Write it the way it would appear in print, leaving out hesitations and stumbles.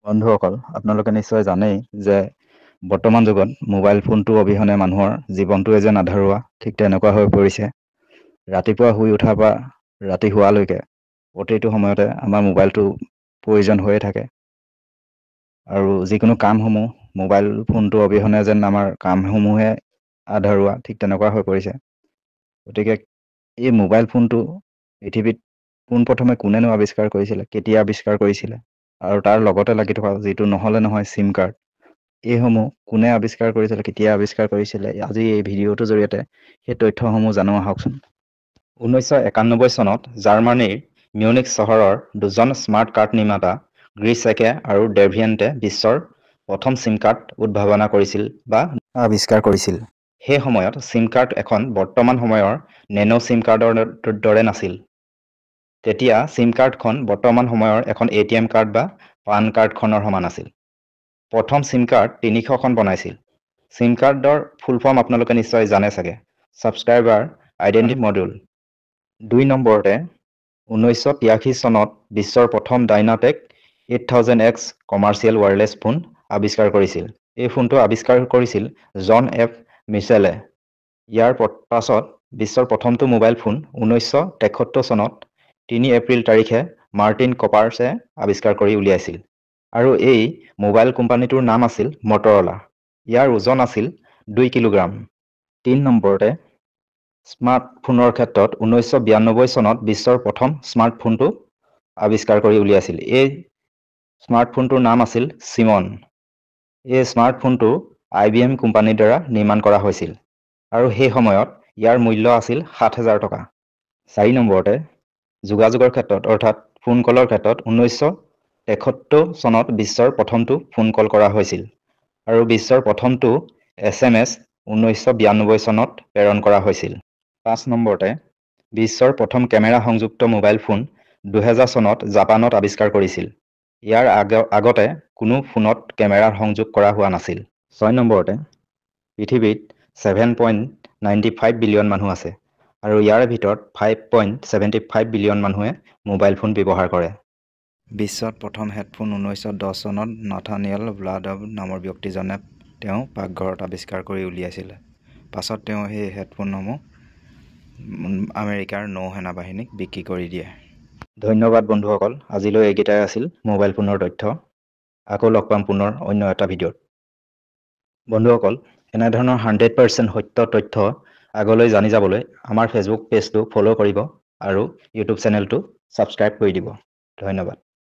বন্ধুসকল, আপোনালোকে নিশ্চয় জানেই যে বৰ্তমান যুগত মোবাইল ফোনটো অবিহনে মানুহৰ জীৱনটোৱে যেন আধৰুৱা, ঠিক তেনেকুৱা হৈ পৰিছে। ৰাতিপুৱা শুই উঠাৰ পৰা ৰাতি শোৱালৈকে প্ৰতিটো সময়তে আমাৰ মোবাইলটো প্ৰয়োজন হৈয়ে থাকে আৰু যিকোনো কামসমূহ মোবাইল ফোনটো অবিহনে যেন আমাৰ কামসমূহে আধৰুৱা, ঠিক তেনেকুৱা হৈ পৰিছে। গতিকে এই মোবাইল ফোনটো পৃথিৱীত পোনপ্ৰথমে কোনেনো আৱিষ্কাৰ কৰিছিলে, কেতিয়া আৱিষ্কাৰ কৰিছিলে আৰু তাৰ লগতে লাগি থকা যিটো নহ'লে নহয় চিম কাৰ্ড, এইসমূহ কোনে আৱিষ্কাৰ কৰিছিলে, কেতিয়া আৱিষ্কাৰ কৰিছিলে, আজি এই ভিডিঅ'টোৰ জৰিয়তে সেই তথ্যসমূহ জানো আহকচোন। 1991 চনত জাৰ্মানীৰ মিউনিক চহৰৰ দুজন স্মাৰ্ট কাৰ্ড নিৰ্মাতা গ্ৰীচেকে আৰু ডেভিয়েণ্টে বিশ্বৰ প্ৰথম চিম কাৰ্ড উদ্ভাৱনা কৰিছিল বা আৱিষ্কাৰ কৰিছিল। সেই সময়ত চিম কাৰ্ড এখন বৰ্তমান সময়ৰ নেন' চিম কাৰ্ডৰ দৰে নাছিল। তেতিয়া চিম কাৰ্ডখন বৰ্তমান সময়ৰ এখন এটিএম কাৰ্ড বা পান কাৰ্ডখনৰ সমান আছিল। প্ৰথম চিম কাৰ্ড 300খন বনাইছিল। চিম কাৰ্ডৰ ফুল ফৰ্ম আপোনালোকে নিশ্চয় জানে চাগে, ছাবস্ক্ৰাইবাৰ আইডেণ্টিটি মডিউল। 2 নম্বৰতে 1983 চনত বিশ্বৰ প্ৰথম DynaTAC 8000X commercial wireless phone আৱিষ্কাৰ কৰিছিল। এই ফোনটো আৱিষ্কাৰ কৰিছিল জন এফ মিচেলে। ইয়াৰ পাছত বিশ্বৰ প্ৰথমটো মোবাইল ফোন 1973 চনত 3 এপ্ৰিল তাৰিখে মাৰ্টিন কপাৰ্ছে আৱিষ্কাৰ কৰি উলিয়াইছিল আৰু এই মোবাইল কোম্পানীটোৰ নাম আছিল মটৰলা। ইয়াৰ ওজন আছিল 2 কিলোগ্ৰাম। 3 নম্বৰতে স্মাৰ্টফোনৰ ক্ষেত্ৰত 1992 চনত বিশ্বৰ প্ৰথম স্মাৰ্টফোনটো আৱিষ্কাৰ কৰি উলিয়াইছিল। এই স্মাৰ্টফোনটোৰ নাম আছিল চিমন। এই স্মাৰ্টফোনটো IBM কোম্পানীৰ দ্বাৰা নিৰ্মাণ কৰা হৈছিল আৰু সেই সময়ত ইয়াৰ মূল্য আছিল 7000 টকা। 4 নম্বৰতে যোগাযোগৰ ক্ষেত্ৰত অৰ্থাৎ ফোন কলৰ ক্ষেত্ৰত 1973 চনত বিশ্বৰ প্ৰথমটো ফোন কল কৰা হৈছিল আৰু বিশ্বৰ প্ৰথমটো SMS 1992 চনত প্ৰেৰণ কৰা হৈছিল। 5 নম্বৰতে বিশ্বৰ প্ৰথম কেমেৰা সংযুক্ত মোবাইল ফোন 2000 চনত জাপানত আৱিষ্কাৰ কৰিছিল। ইয়াৰ আগতে কোনো ফোনত কেমেৰাৰ সংযোগ কৰা হোৱা নাছিল। 6 নম্বৰতে পৃথিৱীত 7.95 বিলিয়ন মানুহ আছে আৰু ইয়াৰ ভিতৰত 5.75 বিলিয়ন মানুহে মোবাইল ফোন ব্যৱহাৰ কৰে। বিশ্বত প্ৰথম হেডফোন 1910 চনত নাথানিয়েল ব্লাডভ নামৰ ব্যক্তিজনে তেওঁ পাকঘৰত আৱিষ্কাৰ কৰি উলিয়াইছিল। পাছত তেওঁ সেই হেডফোনসমূহ আমেৰিকাৰ নৌ সেনাবাহিনীক বিক্ৰী কৰি দিয়ে। ধন্যবাদ বন্ধুসকল, আজিলৈ এইকেইটাই আছিল মোবাইল ফোনৰ তথ্য। আকৌ লগ পাম পুনৰ অন্য এটা ভিডিঅ'ত। বন্ধুসকল, এনেধৰণৰ 100% সত্য তথ্য আগলৈ জানি যাবলৈ আমাৰ ফেচবুক পেজটো ফ'ল' কৰিব আৰু ইউটিউব চেনেলটো ছাবস্ক্ৰাইব কৰি দিব। ধন্যবাদ।